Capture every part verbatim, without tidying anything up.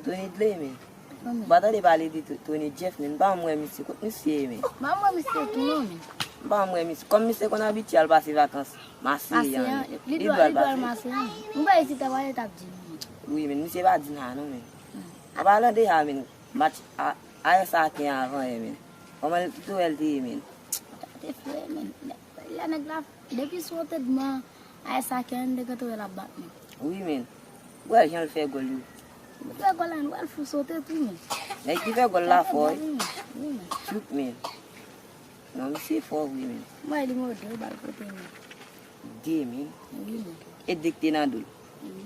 Tony Dley, men. Ou pa tande pale de Tony Jeff, men. M pa janm wè misye. Kot misye ye, men? M pa janm wè misye tou, non, men. M pa janm wè misye. Kòm misye konn abitye al pase vakans Maseyan, li dwe al pase. Li dwe al Maseyan. M kwè si te pale, t ap di nou. Wi, men. Misye pa di nan, non, men. An palan de sa, men. Match A S Aken avan yè, men. Kòman l te wè l te ye, men? Te fre, men. Lè nèg la, depi sou wote dman, A S Aken, te gentan wè l ap bat, men. Wi, men. Ou wè jan l fè gòl yo. Li fè gòl la, ou wè l fou sote tou, men. Nèg ki fè gòl la fò, wi. Wi, men. Chouk, men. Non, misye fò, wi, men. M wè li mò de bal kote, men. De, men. Wi, men. E de k te nan do l. Wi.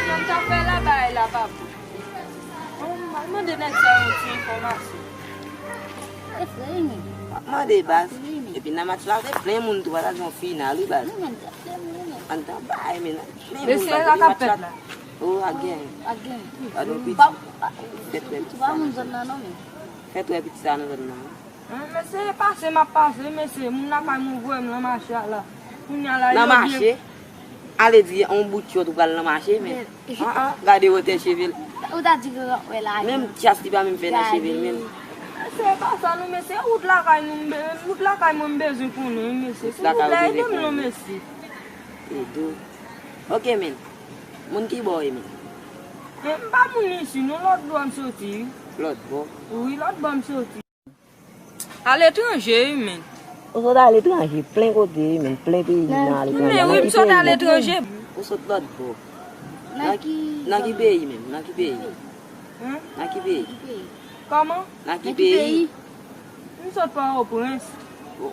Sa m t ap fè la, bagay la pa bon. Bon, m al mande nèg sa yon ti enfòmasyon. E fre wi, men. M ap mande, baz. Wi, men. Epi nan match la, te plen moun tou, pa ta di yon final, wi, baz. Wi, men, te plen moun, wi, men. Anndan bay, men. Mesye, sa k ap fèt la? O, ak gen. Ak gen. Gade yon piti. Fè twè piti sa nan zòn nan, non, men. Fè twè piti sa nan zòn nan. An, mesye, e pase m ap pase, mesye. Moun lakay mwen voye m nan mache a la. Kounye a la, yo byen. Nan mache? Ale di yon bout chòt ou pral nan mache, men. An, an, gade wotè cheve l. Ou ta di ke w ap wè la. Menm tyas li pa menm fè nan cheve l, menm. Mesye, e pa sa non, mesye. Wout lakay nou, m be-, wout lakay mwen m bezwen konnen, mesye. Silvouplè, ede m non, mesye. Ede w. Ok, men. Moun ki bò w ye, men? Men m pa moun isi, non, lòt bò m soti, wi. Lòt bò? Wi, lòt bò m soti. Aletranje, wi, men. Ou sot aletranje, plen kote, wi, men, plen peyi nan aletranje. Men wi, m sot aletranje. Ou sot lòt bò. Nan ki, nan ki peyi, men? Nan ki peyi? Hen? Nan ki peyi? Kòman? Nan ki peyi? M sot Pòtoprens. O.